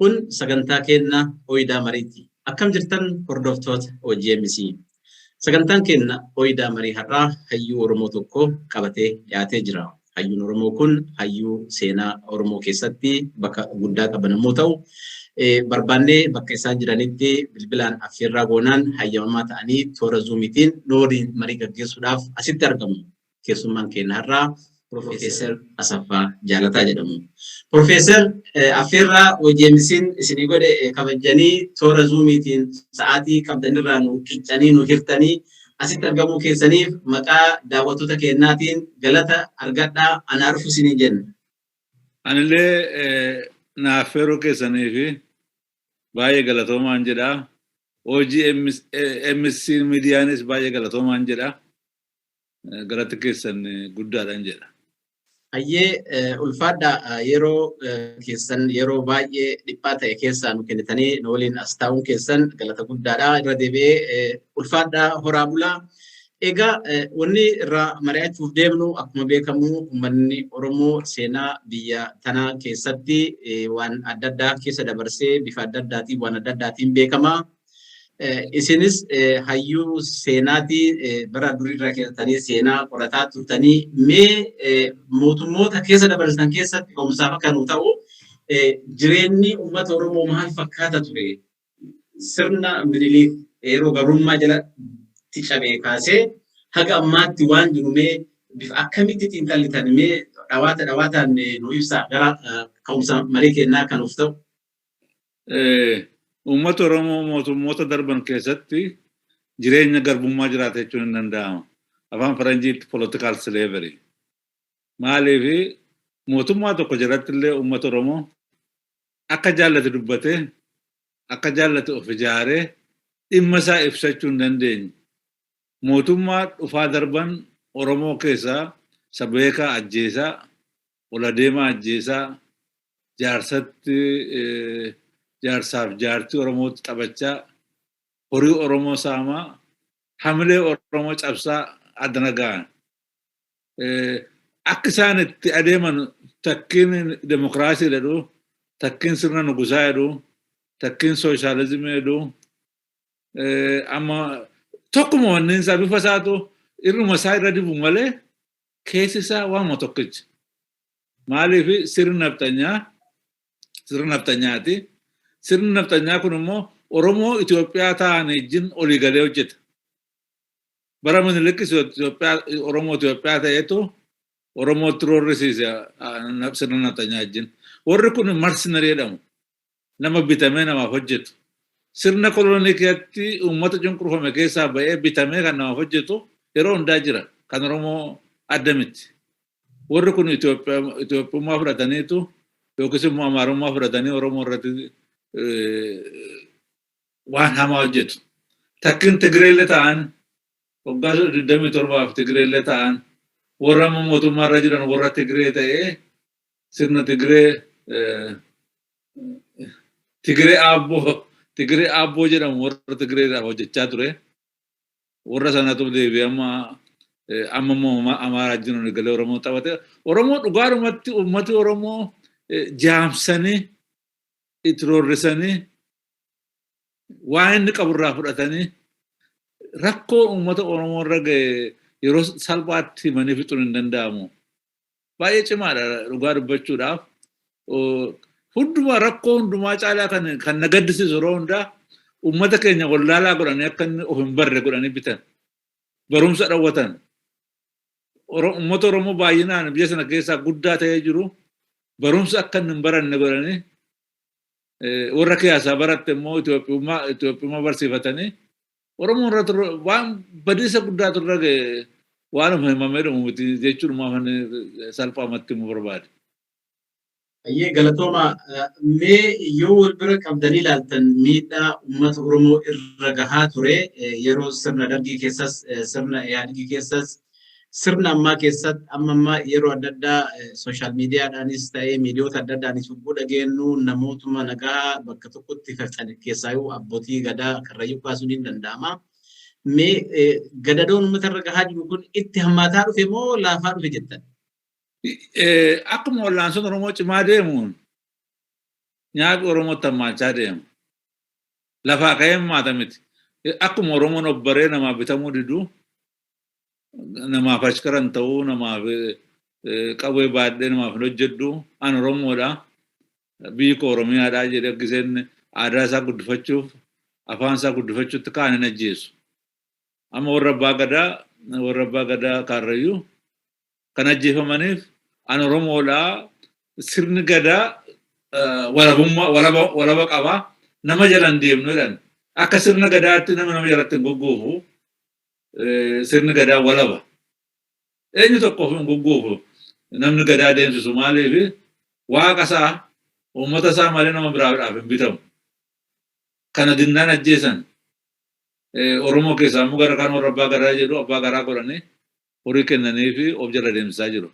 Kun sagantaa keenna Oyidaa Mariiti. Akkam jirtan hordoftoota OGMC? Sagantaan keenna Oyidaa Marii har'aa hayyuu Oromoo tokko qabatee dhiyaatee jira. Hayyuun Oromoo kun hayyuu seenaa Oromoo keessatti bakka guddaa qaban yommuu ta'u, barbaannee bakka isaan jiranitti bilbilaan affeerraa goonaan hayyamamaa ta'anii toora zuumiitiin nu waliin marii gaggeessuudhaaf asitti argamu. Keessummaan keenya har'aa Profeesar Asaffaa Jaalataa jedhamu. Profeesar, affeerraa OGMC'n isinii godhe kabajjanii toora zuumiitiin sa'aatii qabdanirraa nu qiccanii nu hirtanii asitti argamuu keessaniif maqaa daawwattoota keennaatiin galata argadhaa, anaa dhufu isiniin jenna. Anillee na affeeruu keessanii fi baay'ee galatoomaan jedha. OGMC miidiyaanis baay'ee galatoomaan jedha. Galatti keessan guddaadhaan jedha. Hayyee, ulfaadha. Yeroo keessan yeroo baay'ee dhiphaa ta'e keessaa nu kennitanii nu waliin as taa'uun keessan galata guddaadha. Irra deebi'ee ulfaadha, horaa bulaa. Egaa, wanni irraa mari'achuuf deemnu, akkuma beekamu uummanni Oromoo seenaa biyya tanaa keessatti waan adda addaa keessa dabarsee bifa adda addaatiin waan adda addaatiin beekama. Isinis hayyuu seenaatii, bara duriirraa keessatanii seenaa qorataa turtanii, mee mootummoota keessa dabarsan keessatti ka'umsaaf akka nu ta'u jireenyi uummata Oromoo maal fakkaata ture? Sirna Miniliik yeroo gabrummaa jalatti cabee kaasee haga ammaatti waan jiru mee bifa akkamitti xiinxallitan? Mee dhawaata dhawaataan nu ibsaa, gara ka'umsa marii kennaa kan nuuf ta'u. Uummata Oromoo mootummoota darban keessatti jireenya garbummaa jiraata jechuun hin danda'ama. Afaan Faranjiitti political slavery. Maaliif, mootummaa tokko jalatti illee uummata Oromoo akka jaallate dubbatee, akka jaallate of ijaaree dhimma isaa ibsachuu hin dandeenye. Mootummaa dhufaa darban Oromoo keessaa sabeekaa ajjeesaa, ola deemaa ajjeesaa, jaarsatti, jaarsaaf jaartii Oromootti taphachaa, horii Oromoo saamaa, hamilee Oromoo cabsaa addana ga'an. Akka isaan itti adeeman takkiin demokiraasii jedhu, takkiin sirna nugusaa jedhu, takkiin sooshaalizimii jedhu, amma tokkuma wanneen isaa bifa isaatu irruma isaa irra dibu malee keessi isaa waanuma tokkicha. Maaliif, sirni nafxanyaa sirna nafxanyaati. Sirni nafxanyaa kun immoo Oromoo Itoophiyaa ta'an wajjin olii galee hojjeta. Bara Minilikis Oromoo Itoophiyaa ta'etu Oromootti roorrisiise sirna nafxanyaa wajjin. Warri kun mercenary jedhamu. Nama bitamee namaaf hojjetu. Sirna kolonii keessatti uummata cunqurfame keessaa ba'ee bitamee kan namaaf hojjetu yeroo hundaa jira. Kan Oromoo adda miti. Warri kun Itoophiyummaa fudhataniitu yookiis immoo Amaarummaa fudhatanii Oromoo irratti waan hamaa hojjetu. Takkiin Tigireellee ta'an, waggaa 27f Tigireellee ta'an, warra amma mootummaa irra jiran warra Tigiree ta'ee sirna Tigiree, Tigiree Aabboo jedhamu warra Tigireedhaaf hojjechaa ture. Warra sanatu deebi'ee amma immoo Amaaraa jiran galee Oromoo taphate. Oromoo dhugaadhumatti uummati Oromoo jaamsanii, itti roorrisanii, waan inni qaburraa fudhatanii, rakkoo uummata Oromoo irra ga'e yeroo salphaatti himanii fixuun hin danda'amu. Baay'ee cimaadha dhugaa dubbachuudhaaf. Hundumaa, rakkoo hundumaa caalaa kan na gaddisiisu, yeroo hundaa uummata keenya wallaalaa godhanii, akka inni of hin barre godhanii bitan. Barumsa dhawwatan. Uummata Oromoo baay'inaan biyya sana keessaa guddaa ta'ee jiru barumsa akka inni hin baranne godhanii, warra keessaa baratte immoo Itoophiyummaa barsiifatanii Oromoo irratti waan badiisa guddaatu irra ga'e, waanuma himamee dhumu miti jechuudhumaaf salphaamatti himuu barbaade. Ayyee, galatooma. Mee yoo wal bira qabdanii ilaaltan, miidhaa uummata Oromoo irra gahaa ture yeroo sirna Dargii keessas, sirna Ihaadigii keessas, sirna ammaa keessatti, amma ammaa yeroo adda addaa social miidiyaadhaanis ta'ee miidiyoota adda addaanis yogguu dhageenyu, namootuma nagaa bakka tokkotti faca'an keessaayyuu abbootii gadaa Karrayyuu kaasuun hin danda'ama. Mee gadadoon uummata irra gahaa jiru kun itti hammaataa dhufe moo laafaa dhufe jettan? Akkuma wallaansonni Oromoo cimaa deemuun Nyaaphi Oromootti hammaachaa deema. Lafaa ka'ee hammaata miti. Akkuma Oromoon obbaree namaaf bitamuu diduu, namaaf ashkaran ta'uu, namaaf qawwee baadhee namaaf hin hojjedhu, an Oromoodha, biyyi koo Oromiyaadha jedhee giseen aadaa isaa guddifachuuf, afaan isaa guddifachuutti kaan hin ajjeesu. Amma warra abbaa gadaa Kaarrayyuu kan ajjeefamaniif an Oromoodha, sirni gadaa walabummaa walaba qaba, nama jala hin deemnu jedhan. Akka sirna gadaatti nama nama jalatti hin gugguufu, sirni gadaa walaba. Eenyu tokkoof hin gugguufu namni gadaa deemsisu. Maaliif? Waaqa isaa, uummata isaa malee nama biraadhaaf hin bitamu. Kana dinnaan ajjeesan. Oromoo keessaa immoo gara kaan warra abbaa gadaa jedhu abbaa garaa godhanii horii kennanii fi of jala deemsisaa jiru.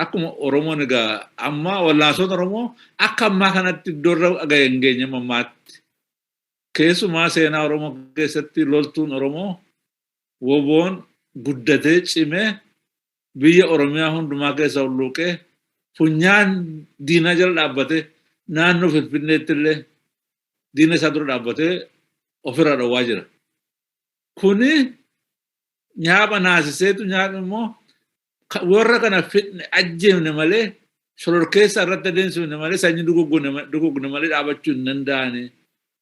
Akkuma Oromoon egaa amma wallaansoon Oromoo akka ammaa kanatti iddoo irra ga'e hin geenye ammaatti. Keessumaa seenaa Oromoo keessatti loltuun Oromoo WBOn guddatee cimee biyya Oromiyaa hundumaa keessa hulluuqee funyaan diinaa jala dhaabbatee, naannoo Finfinneetti illee diina isaa dura dhaabbatee ofirraa dhowwaa jira. Kuni nyaapha naasiseetu, nyaaphi immoo warra kana fidne ajjeefne malee, shororkeessa irratti adeemsifne malee, sanyii dugugne malee dhaabachuu hin danda'ani.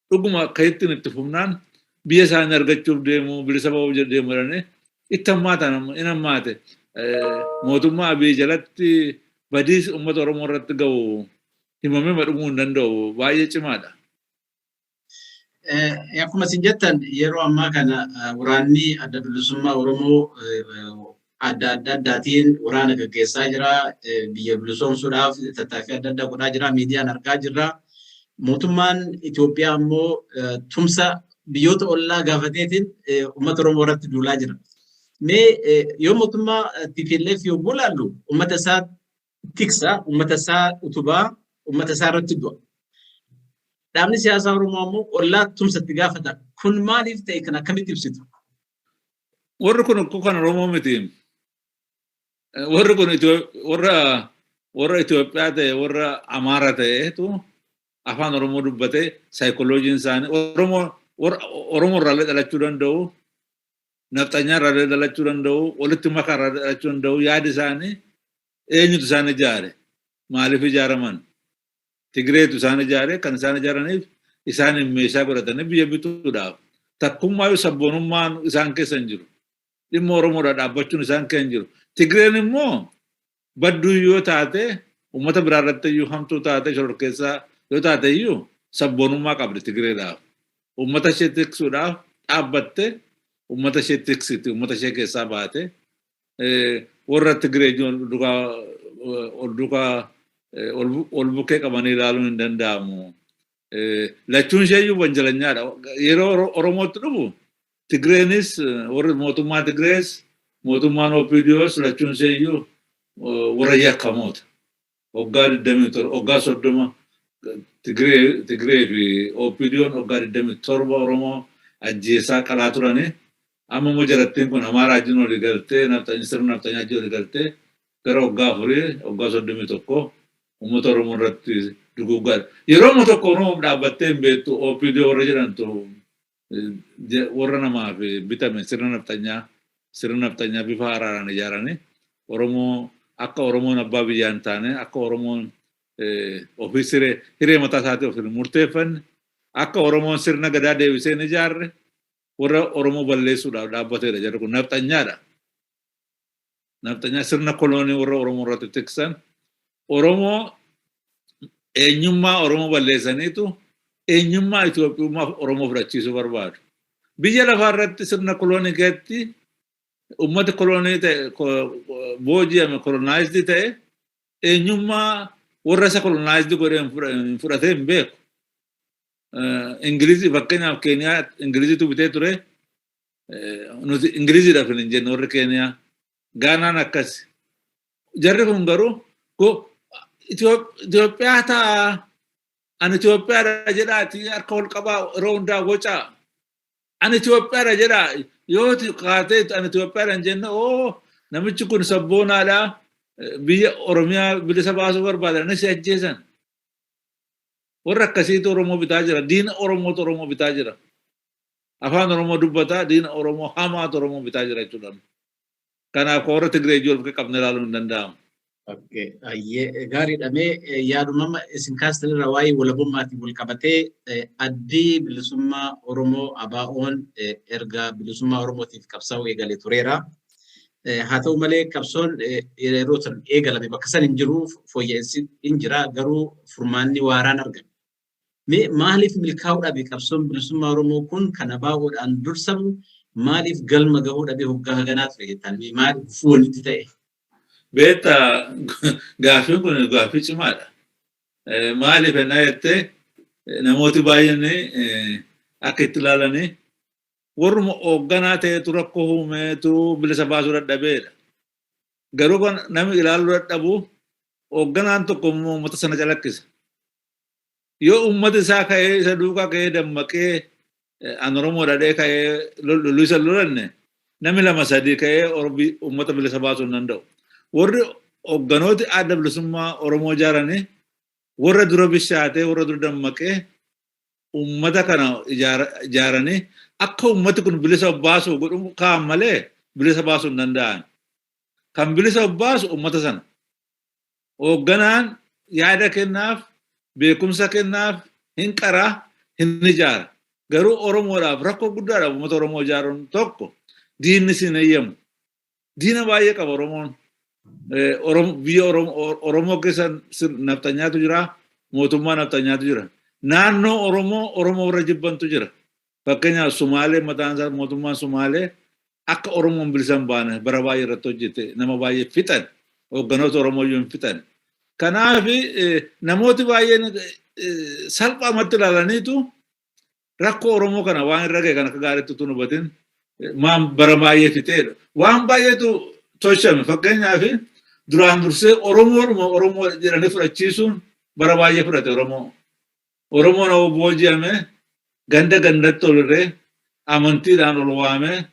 Dhuguma akkasittiin itti fufnaan biyya isaanii argachuuf deemu, bilisa ba'uuf deemu jedhanii itti hammaatan, in hammaate. Mootummaa Abiy jalatti badiis uummata Oromoo irratti ga'u himamee dhumuu hin danda'u, baay'ee cimaadha. Akkuma isin jettan, yeroo ammaa kana waraanni Adda Bilisummaa Oromoo adda adda addaatiin waraana gaggeessaa jira. Biyya bilisoomsuudhaaf tattaaffii adda addaa godhaa jira. Miidiyaan argaa jirra. Mootummaan Itoophiyaa immoo tumsa biyyoota ollaa gaafateetiin uummata Oromoo irratti duulaa jira. Mee yoo mootummaa TPLF yogguu ilaallu, uummata isaa tiksa, uummata isaa utubaa, uummata isaa irratti du'a. Dhaabni siyaasaa Oromoo ammoo ollaa tumsatti gaafata. Kun maaliif ta'e? Kan akkamitti ibsitu? Warri kun kan Oromoo miti. Warri kun warra Itoophiyaa ta'e, warra Amaara ta'etu afaan Oromoo dubbatee saayikolojiin isaanii Oromoo Oromoo irraallee dhalachuu danda'u, nafxanyaa irraallee dhalachuu danda'u, walitti makaa irraallee dhalachuu danda'u. Yaadi isaanii, eenyutu isaan ijaare? Maaliif ijaaraman? Tigireetu isaan ijaare. Kan isaan ijaaraniif isaan meeshaa godhatanii biyya bituudhaaf. Takkummaayyuu sabboonummaan isaan keessa hin jiru. Dhimma Oromoodhaa dhaabbachuun isaan keessa hin jiru. Tigireen immoo badduu yoo taate, uummata biraa irratti iyyuu hamtuu taate, shororkeessaa yoo taate iyyuu, sabboonummaa qabdi Tigireedhaaf. Uummata ishee tiksuudhaaf dhaabbatte, uummata ishee tiksiti, uummata ishee keessaa baate. Warra Tigiree ol duukaa ol bukkee qabanii ilaaluun hin danda'amu. Lachuun ishee iyyuu wanjalanyaadha. Yeroo Oromootti dhufu Tigireenis, warri mootummaa Tigirees, mootummaan OPDOs, lachuun ishee iyyuu warra yakkamoota. Waggaa 27, waggaa 30, Tigiree fi OPDOn waggaa 27 Oromoo ajjeesaa qalaa turani. Amma immoo jarattiin kun Amaaraa wajjin walii galtee, sirna nafxanyaa wajjin walii galtee gara waggaa 4, waggaa 31 uummata Oromoo irratti duguuggaadha. Yeroo amma tokko Oromoof dhaabbattee hin beektu. OPDO warra jedhamtu warra namaaf bitame, sirna nafxanyaa bifa haaraadhaan ijaaranii Oromoo akka Oromoon abbaa biyyaa hin taane, akka Oromoon ofii siree hiree mataa isaatii of hin murteeffanne, akka Oromoon sirna gadaa deebisee hin ijaarre, warra Oromoo balleessuudhaaf dhaabbateedha. Jarri kun nafxanyaadha. Nafxanyaa sirna koloonii warra Oromoo irratti tiksan, Oromoo eenyummaa Oromoo balleessaniitu eenyummaa Itoophiyummaa Oromoo fudhachiisuu barbaadu. Biyya lafaa irratti sirna koloonii keessatti uummati koloonii ta'e, booji'ame, colonized ta'e, eenyummaa warra isa colonized godhee hin fudhatee hin beeku. Ingilizii fakkeenyaaf, Keeniyaa Ingiliziitu bitee ture. Nuti Ingiliziidhaaf hin jenne warri Keeniyaa. Gaanaan akkas. Jarri kun garuu Itoophiyaa ta'a, ani Itoophiyaadha jedhaati harka ol qabaa yeroo hundaa wocaa. Ani Itoophiyaadha jedhaa, yoo kaatee ani Itoophiyaadha hin jenne, oo namichi kun sabboonaadha, biyya Oromiyaa bilisa baasuu barbaada, si ajjeesan. Warra akkasiitu Oromoo bitaa jira. Diina Oromootu Oromoo bitaa jira. Afaan Oromoo dubbataa, diina Oromoo hamaatu Oromoo bitaa jira jechuudha. Kanaaf warra Tigree ijoo of qabne ilaaluun hin danda'amu. Gaariidha. Mee yaadumama isin kaastan irraa waa'ee walabummaatiin wal qabatee, addii bilisummaa Oromoo ABO'n erga bilisummaa Oromootiif qabsaa'uu eegalee tureera. Haa ta'u malee, qabsoon yeroo san eegalame bakka san hin jiru, fooyya'insi hin jira, garuu furmaanni waaraan argame. Mee maaliif milkaa'uu dhabe qabsoon bilisummaa Oromoo kun, kan ABO'dhaan dursamu maaliif galma gahuu dhabe hoggaa haganaa ture jettan? Mee maaliif gufuu walitti ta'e? Beektaa, gaaffiin kun gaaffii cimaadha. Maaliif ennaa jettee, namooti baay'een akka itti ilaalanii warruma hoogganaa ta'etu rakkoo uumeetu bilisa baasuu dadhabeedha. Garuu kan namni ilaaluu dadhabu, hoogganaan tokko immoo uummata sana calaqqisa. Yoo uummata isaa ka'ee, isa duukaa ka'ee, dammaqee, an Oromoo dhadhee ka'ee loluu isa lolanne, namni lama sadii ka'ee uummata bilisa baasuu hin danda'u. Warri hoogganooti adda bilisummaa Oromoo ijaaranii warra dura bishaatee, warra dura dammaqee, uummata kana ijaaranii akka uummati kun bilisa baasuu godhu kaan malee bilisa baasuu hin danda'an. Kan bilisa baasu uummata sana. Hoogganaan yaada kennaaf, beekumsa kennaaf, hin qaraa, hin ijaara. Garuu Oromoodhaaf rakkoo guddaadha uummata Oromoo ijaaruun. Tokko, diinni siin eeyyamu. Diina baay'ee qaba Oromoon. Biyya Oromoo keessa nafxanyaatu jira, mootummaa nafxanyaatu jira. Naannoo Oromoo, Oromoo warra jibbantu jira. Fakkeenyaaf Sumaalee mataan isaa, mootummaan Sumaalee akka Oromoon bilisa hin baane bara baay'ee irratti hojjete, nama baay'ee fixan, hoogganoota Oromoo iyyuu hin fixan. Kanaaf namooti baay'een salphaamatti ilaalaniitu rakkoo Oromoo kana waan irra ga'e kan akka gaariitti utuu hin hubatin maan bara baay'ee fixeedha. Waan baay'eetu tolchame. Fakkeenyaaf duraan dursee Oromoodhuma Oromoo jedhanii fudhachiisuun bara baay'ee fudhate Oromoo. Oromoon booji'ame, ganda gandatti ol irree, amantiidhaan ol waamee,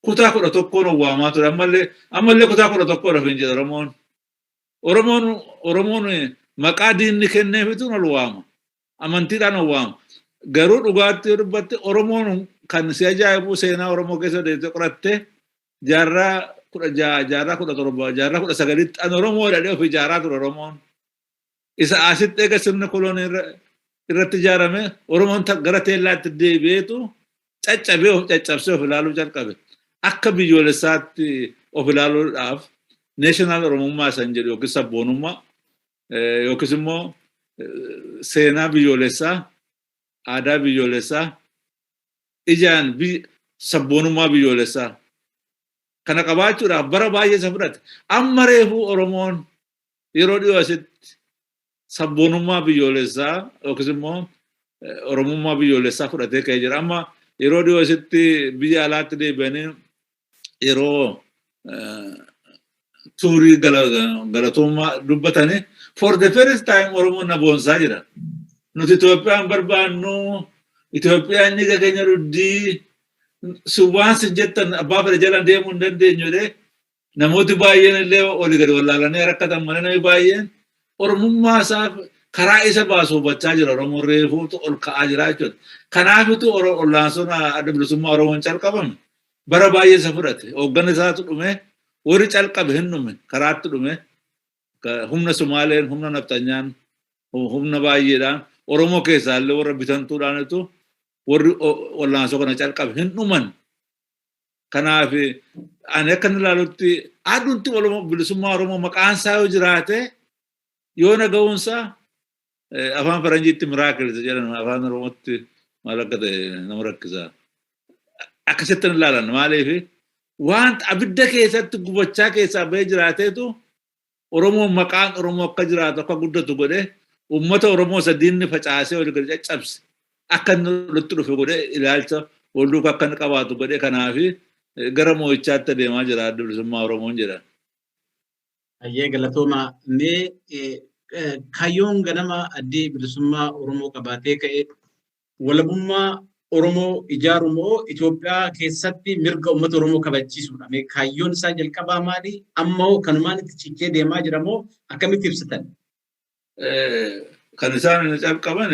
kutaa 11n ol waamaa ture. Ammallee kutaa 11dha hin jedha Oromoon. Oromoon maqaa diinni kenneefituun ol waama. Amantiidhaan ol waama. Garuu dhugaatti yoo dubbatte, Oromoon kan si ajaa'ibu, seenaa Oromoo keessa deemtee qorattee, jaarraa 16, jaarraa 17, jaarraa 19tti an Oromoo dhadhee of ijaaraa ture Oromoon. Isa asitti eega sirna kolonii irratti ijaarame, Oromoon gara teellaatti deebi'eetu caccabee, of caccabsee of ilaaluu jalqabe. Akka biyyoolessaatti of ilaaluudhaaf national Oromummaa isan jedhu yookiin sabboonummaa yookiis immoo seenaa biyyoolessaa, aadaa biyyoolessaa, ijaan sabboonummaa biyyoolessaa kana qabaachuudhaaf bara baay'ee isa fudhate. Amma reefuu Oromoon yeroo dhiyoo asitti sabboonummaa biyyoolessaa yookiis immoo Oromummaa biyyoolessaa fudhatee ka'ee jira. Amma yeroo dhiyoo asitti biyya alaatti deebi'anii yeroo tuurii galatummaa dubbatanii, for the first time Oromoon na boonsaa jira. Nuti Itoophiyaan barbaannu, Itoophiyaan dhiiga keenya dhuddii, si waan sin jettan abbaa fedhe jalan deemuu hin dandeenyu jedhee, namooti baay'een illee olii gadi wallaalanii rakkatan malee, namni baay'een Oromummaa isaa karaa isa baasu hubachaa jira. Oromoon reefuutu ol ka'aa jira jechuudha. Kanaafitu ollaansoon adda bilisummaa Oromoon calqabame bara baay'ee isa fudhate. Hoogganni isaatu dhume, warri calqabe hin dhume, karaatti dhume. Humna Sumaaleen, humna nafxanyaan, humna baay'eedhaan, Oromoo keessaa illee warra bitantuudhaanitu warri wallaansoo kana calqabe hin dhuman. Kanaaf ani akka inni ilaalutti, aduunti bilisummaa Oromoo maqaan isaa yoo jiraate, yoo naga'uunsaa, afaan faranjiitti miracle jedhan, afaan Oromootti maal akka ta'e nama rakkisa. Akkasitti hin ilaalan. Maaliif, waan abidda keessatti gubachaa keessaa bahee jiraateetu Oromoon maqaan Oromoo akka jiraatu, akka guddatu godhe, uummata Oromoo isa diinni facaasee olii gadi caccabse akka inni walitti dhufe godhe, ilaalcha wal duukaa akka inni qabaatu godhe. Kanaaf gara moo'ichaatti adeemaa jira adda bilisummaa Oromoon jedha. Ayyee, galatooma. Mee kaayyoon ganama addii bilisummaa Oromoo qabaatee ka'e walabummaa Oromoo ijaaru moo Itoophiyaa keessatti mirga uummata Oromoo kabachiisuudha? Mee kaayyoon isaa jalqabaa maali? Amma hoo kanumaan itti cichee deemaa jira moo akkamitti ibsitan? Kan isaan qaban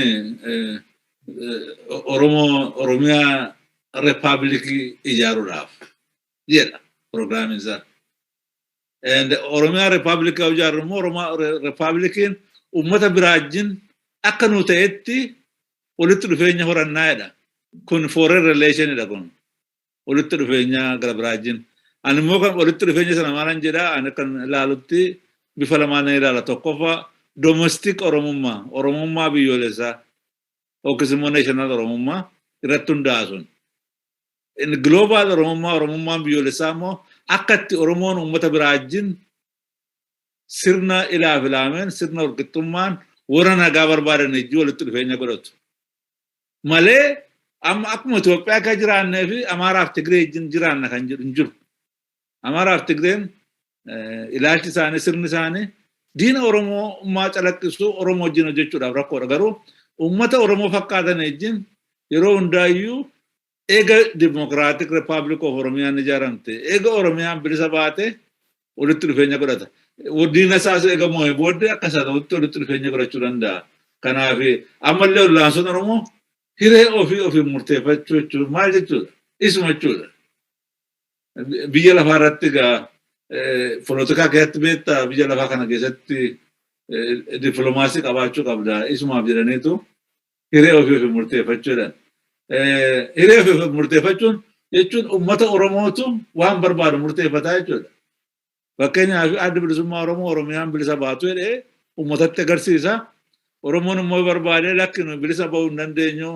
Oromoo Oromiyaa Republicii ijaaruudhaaf jedha pirogiraamiin isaa. And Oromiyaa Republicii ijaaru immoo, Oromiyaa Republiciin uummata biraa wajjin akka nu ta'etti walitti dhufeenya horannaa jedha. Kun foreign relationidha kun. Walitti dhufeenya gara biraa wajjin. Ani immoo kan walitti dhufeenya sana maalan jedhaa, ani kan ilaalutti bifa lamaan ilaala. Tokkoffaa, domestic Oromummaa, Oromummaa biyyoolessaa yookiis immoo national Oromummaa irratti hundaa'a sun. Inni global Oromummaa, Oromummaan biyyoolessaa immoo akka itti Oromoon uummata biraa wajjin sirna ilaaf ilaameen, sirna walqixxummaan, warra nagaa barbaadan ijji walitti dhufeenya godhatu. Malee amma akkuma Itoophiyaa akka jiraannee fi Amaaraaf Tigree wajjin jiraanna kan jedhu hin jiru. Amaaraaf Tigreen ilaalchi isaanii, sirni isaanii diina Oromummaa calaqqisu, Oromoo wajjin hojjechuudhaaf rakkoodha. Garuu uummata Oromoo fakkaatan wajjin yeroo hundaayyuu, eega Democratic Republic of Oromiyaan ijaaramte, eega Oromiyaan bilisa baate, walitti dhufeenya godhata. Diina isaas eega moo'ee booddee akka isaa ta'utti walitti dhufeenya godhachuu danda'a. Kanaaf ammallee ollaansoon Oromoo hiree ofii ofii murteeffachuu jechuun maal jechuudha? Isuma jechuudha. Biyya lafaa irratti egaa polotikaa keessatti beektaa, biyya lafaa kana keessatti dippiloomaasii qabaachuu qabda. Isumaaf jedhaniitu hiree ofii ofii murteeffachuudhaan. Hiree ofii ofii murteeffachuun jechuun uummata Oromootu waan barbaadu murteeffataa jechuudha. Fakkeenyaaf, Addi Bilisummaa Oromoo Oromiyaan bilisa baatu jedhee uummatatti agarsiisa. Oromoon immoo barbaadee, "Lakki, nu bilisa bahuu hin dandeenyu,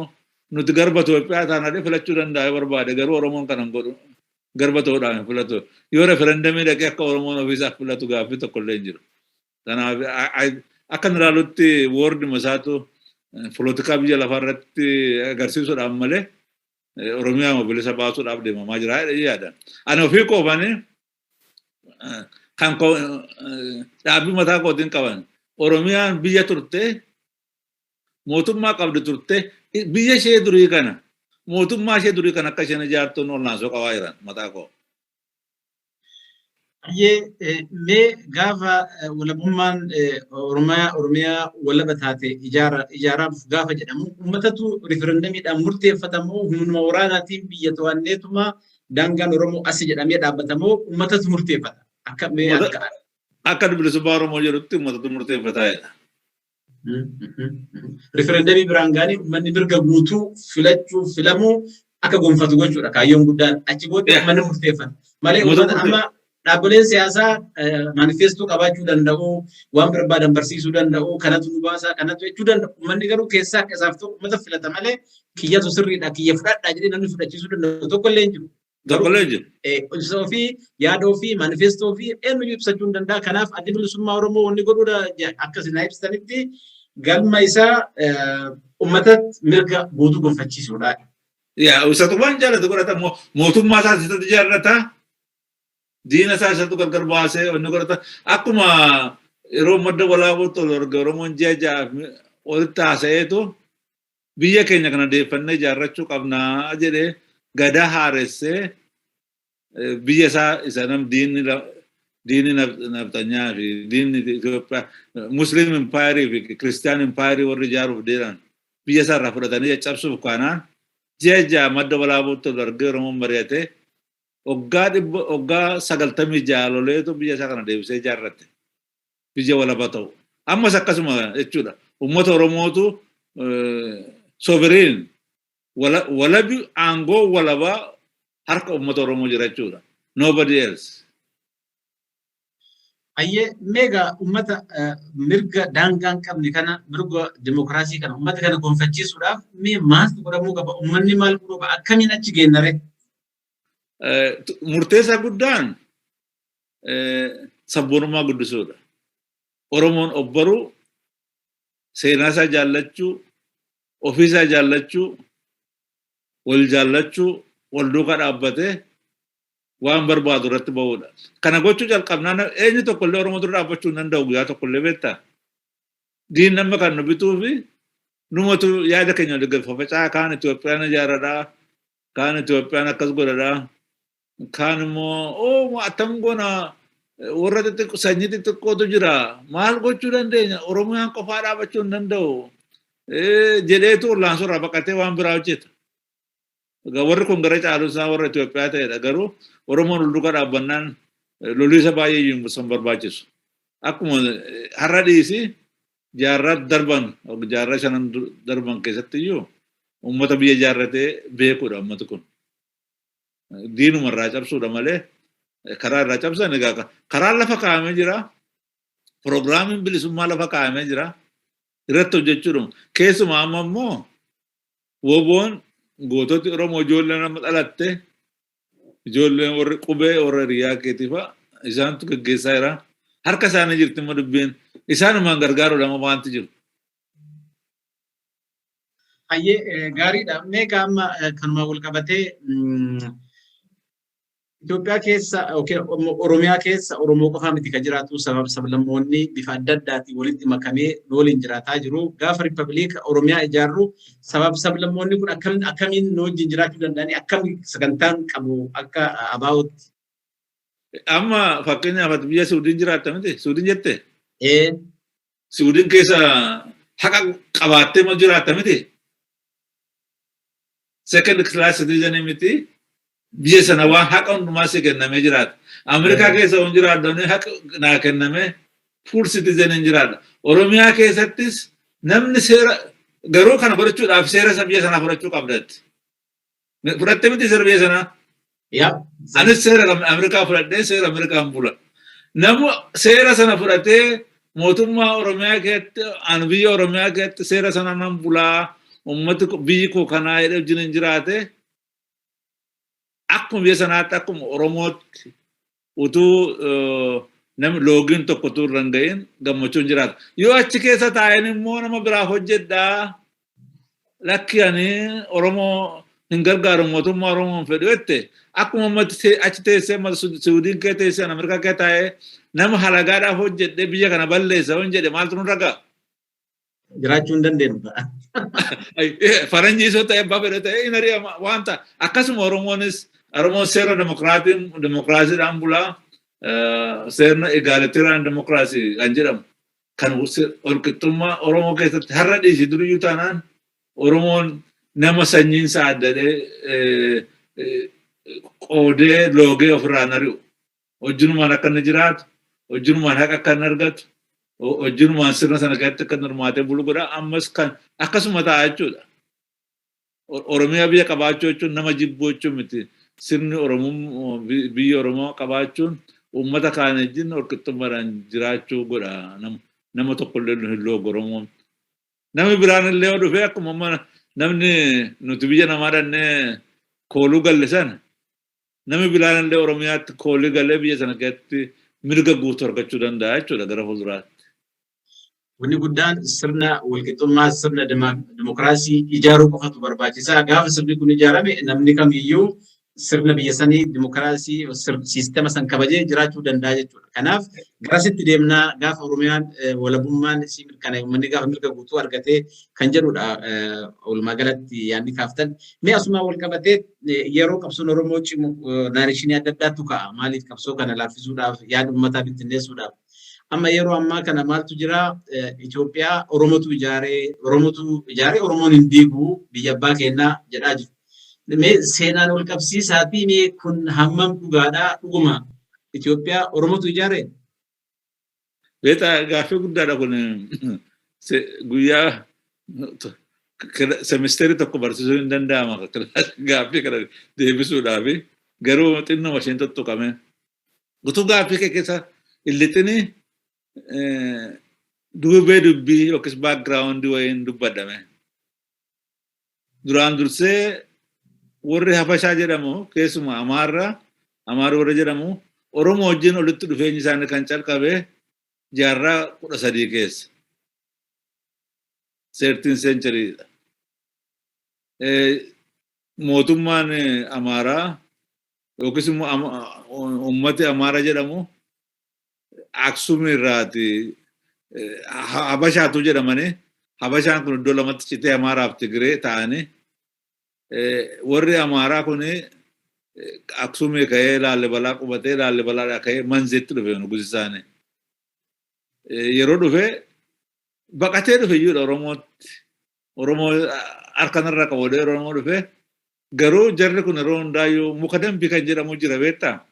nuti garba Itoophiyaa taana," jedhee filachuu danda'a yoo barbaade. Garuu Oromoon kana hin godhu. Garba ta'uudhaan hin filatu. Yoo referendamii dhaqee akka Oromoon ofiisaaf filatu gaaffii tokko illee hin jiru. Kanaaf akka inni ilaalutti woorduma isaatu polotikaa biyya lafaa irratti agarsiisuudhaan malee Oromiyaa bilisa baasuudhaaf deemamaa jira jedhee yaada. Ani ofii qoofanii kan dhaabbii mataa kootiin qaban, Oromiyaan biyya turte, mootummaa qabdi turte, biyya ishee durii kana, mootummaa ishee durii kana akka isheen ijaartuun olnaansoo qabaa jiran mataa koo. Baay'ee mee gaafa walabummaan Oromiyaa walaba taate ijaaraaf gaafa jedhamu, uummatatu riferendamiidhaan murteeffatamoo, humnuma waraanaatiin biyya to'anneetuma daangaan Oromoo asi jedhamee dhaabbatamoo, uummatatu murteeffata? Akka mee akka Akka Bilisummaa Oromoo jedhutti uummatatu murteeffataa jedha. Riferendamii biraan gaanii uummanni mirga guutuu filachuu, filamuu akka gonfatu gochuudha kaayyoon guddaan. Achi booddee uummanni murteeffata. Malee uummata amma dhaabbileen siyaasaa manifeestoo qabaachuu danda'u, waan barbaadan barsiisuu danda'u, kanatu nu baasaa, kanatu jechuu danda'u. Uummanni garuu keessaa akka isaaf ta'u uummata filata malee, kiyyatu sirriidha, kiyya fudhadhaa jedhee namni fudhachiisuu danda'u tokko illee hin jiru. Tokko illee hin jiru. Ibsa ofii, yaada ofii, manifeestoo ofii eenyuyyuu ibsachuu hin danda'a. Kanaaf Addi Bilisummaa Oromoo wanni godhuudha akka isin ibsitanitti galma isaa uummatatti mirga guutuu gonfachiisuudha. Yaa, isatu waan jaallatu godhata, mootummaa isaa isatti jaallata. Diina isaa isatu gargar baasee wanni godhata. Akkuma yeroo Madda Walaabuutti ol arge, Oromoon ji'a 6 walitti haasa'eetu biyya keenya kana deeffannee ijaarrachuu qabnaa jedhee gadaa haaressee, biyya isaa isa nam diinni nafxanyaa fi diinni Itoophiyaa, Muslim Empire fi Christian Empire warri ijaaruuf deeman biyya isaa irraa fudhatanii caccabsuuf kaanaan, ji'a 6 Madda Walaabuutti ol argee Oromoon mari'atee waggaa 100, waggaa 96 loleetu biyya isaa kana deebisee ijaarrate. Biyya walaba ta'u. Ammas akkasuma jechuudha. Uummata Oromootu sovereign, walabi, aangoo walabaa harka uummata Oromoo jira jechuudha. Nobody else. Ayyee, meegaa uummata mirga daangaa hin qabne kana, mirga dimokiraasii kana uummata kana gonfachiisuudhaaf mee maaltu godhamuu qaba? Uummanni maal godhuu qaba? Akkamiin achi geennare? Murteessaa guddaan sabboonummaa guddisuudha. Oromoon obbaruu, seenaa isaa jaallachuu, ofii isaa jaallachuu, wal jaallachuu, wal duukaa dhaabbatee waan barbaadu irratti ba'uudha. Kana gochuu jalqabnaan eenyu tokkollee Oromoo dura dhaabbachuu hin danda'u guyyaa tokkollee, beektaa. Diinni amma kan nu bituu fi numatu yaada keenya wal faffacaa, kaan Itoophiyaan ijaaradhaa, kaan Itoophiyaan akkas godhadhaa, kaan immoo oo attam goona. Warra xixiqqoo, sanyii xixiqqootu jira. Maal gochuu dandeenya? Oromiyaan qofaa dhaabachuu hin danda'u jedheetu ollaansoo irraa baqatee waan biraa hojjeta. Warri kun gara caalu isaa warra Itoophiyaa ta'edha. Garuu Oromoon ol duukaa dhaabbannaan loliisa baay'ee iyyuu hin barbaachisu. Akkuma har'a dhiisi, jaarraa darban, jaarraa shanan darban keessatti iyyuu uummata biyya ijaarratee beekudha uummati kun. Diinuma irraa cabsuudha malee karaa irraa cabsan, egaa karaan lafa kaa'amee jira. Piroogiraamiin bilisummaa lafa kaa'amee jira. Irratti hojjechuudha. Keessumaa amma immoo WBOn, goototi Oromoo, ijoolleen amma dhalatte, ijoolleen warri qubee, warra hiriyaa keetii fa'a isaantu gaggeessaa jira. Harka isaanii jirti immoo dubbiin, isaanumaan gargaaruudha amma waanti jiru. Hayyee, gaariidha. Mee amma kanuma wal qabatee, Itoophiyaa keessa, Oromiyaa keessa Oromoo qofaa miti kan jiraatu, sabab sablammoonni bifa adda addaatiin walitti makamee waliin jiraataa jiru. Gaafa Riippaabilika Oromiyaa ijaarru sabab sablammoonni kun akkamiin nu wajjin jiraachuu danda'anii, akkam sagantaan qabu akka ABO'tti? Amma fakkeenyaaf ati biyya Suudiin jiraatta miti? Suudiin jette? Ee. Suudiin keessa haqa qabaattee ma jiraatta miti? Second class citizen miti. Biyya sana waan haqa hundumaa si kennamee jiraata. Ameerikaa keessa waan jiraadhu haqa naa kennamee full citizen hin jiraadha. Oromiyaa keessattis namni seera, garuu kana godhachuudhaaf seera isa biyya sanaa fudhachuu qabdatti. Fudhattee miti seera biyya sanaa? Yaa. Anis seera Ameerikaa fudhadhee seera Ameerikaan bula. Namu seera sana fudhatee mootummaa Oromiyaa keessatti, ani biyya Oromiyaa keessatti seera sana nan bulaa, uummati biyyi koo kanaa jedhee wajjin hin jiraate, akkuma biyya sanaatti, akkuma Oromootti utuu namni loogiin tokko utuu irra hin ga'iin gammachuun jiraata. Yoo achi keessa taa'een immoo nama biraa hojjedhaa, lakki, ani Oromoo hin gargaaru, mootummaa Oromoo hin fedhu jette, akkuma ammatti achi teessee, amma Siwiidin kee teessee, Ameerikaa kee taa'ee nama halagaadhaaf hojjedhee biyya kana balleessa hin jedhe, maaltu nu ragaa? Jiraachuu hin dandeenyu. Faranjii isoo ta'e, abbaa fedhe ta'e hin ari'ama waan ta'a. Akkasuma Oromoonis, Oromoon seera demokiraatiin, demokiraasiidhaan bulaa, seerna egalitarian democracy kan jedhamu kan walqixxummaa Oromoo keessatti har'a dhiisi duriyyuu taanaan Oromoon nama sanyiinsa addadhee qoodee loogee ofirraa hin ari'u. Wajjinumaan akka inni jiraatu, wajjinumaan haqa akka inni argatu, wajjinumaan sirna sana keessatti akka inni hirmaatee bulu godha. Ammas kan akkasuma ta'a jechuudha. Oromiyaa biyya qabaachuu jechuun nama jibbuu jechuun miti. Sirni Oromoo, biyya Oromoo qabaachuun uummata kaan wajjin walqixxummaadhaan jiraachuu godha. Nama tokkollee hin loogu Oromoon. Namni biraan illee yoo dhufe, akkuma amma namni nuti biyya namaa dhannee kooluu galle sana, namni biraan illee Oromiyaatti koolii galee biyya sana keessatti mirga guutuu argachuu danda'a jechuudha gara fuulduraatti. Wanni guddaan sirna walqixxummaa, sirna dimokiraasii ijaaruu qofatu barbaachisaa. Gaafa sirni kun ijaarame namni kamiyyuu sirna biyya sanii, dimokiraasii siistema san kabajee jiraachuu danda'a jechuudha. Kanaaf garasitti deemnaa gaafa Oromiyaan walabummaan isii mirkanaa'e, uummanni gaafa mirga guutuu argatee kan jedhudha walumaa galatti yaadni kaaftan. Mee asumaan wal qabatee, yeroo qabsoon Oromoo cimu narration adda addaatu ka'a. Maaliif qabsoo kana laaffisuudhaaf, yaada uummataa bittinneessuudhaaf. Amma yeroo ammaa kana maaltu jira? Itoophiyaa Oromotu ijaaree, Oromotu ijaaree, Oromoon hin diigu, biyya abbaa kennaa jedhaa jiru. Mee seenaan wal qabsiisaatii, mee kun hammam dhugaadhaa? Dhuguma Itoophiyaa Oromotu ijaaree? Beetaa, gaaffii guddaadha kun. Guyyaa semisteerii tokko barsiisuu hin danda'ama gaaffii kana deebisuudhaaf, garuu xinnuma isheen tuttuqame. Utuu gaaffii kee keessa hin lixini duubee dubbii yookiis background wayiin dubbadhame. Duraan dursee warri Habashaa jedhamu, keessumaa Amaarra, Amaarri warra jedhamu, Oromoo wajjin walitti dhufeenyi isaanii kan calqabe jaarraa 13 keessa. 13 century. Mootummaan Amaaraa yookiis immoo uummati Amaara jedhamu Aksum irraati Habashaatu jedhamanii, Habashaan kun iddoo lamatti citee Amaaraaf Tigree ta'anii, warri Amaaraa kun Aksumii ka'ee Laallibalaa qubatee, Laallibalaadhaa ka'ee Manzeetti dhufe nugusi isaanii. Yeroo dhufe baqatee dhufe iyyuudha Oromootti. Oromoo harkanarra qabu Oromoo dhufe. Garuu jarri kun yeroo hundaayyuu muka dambii kan jedhamu jira, beektaa?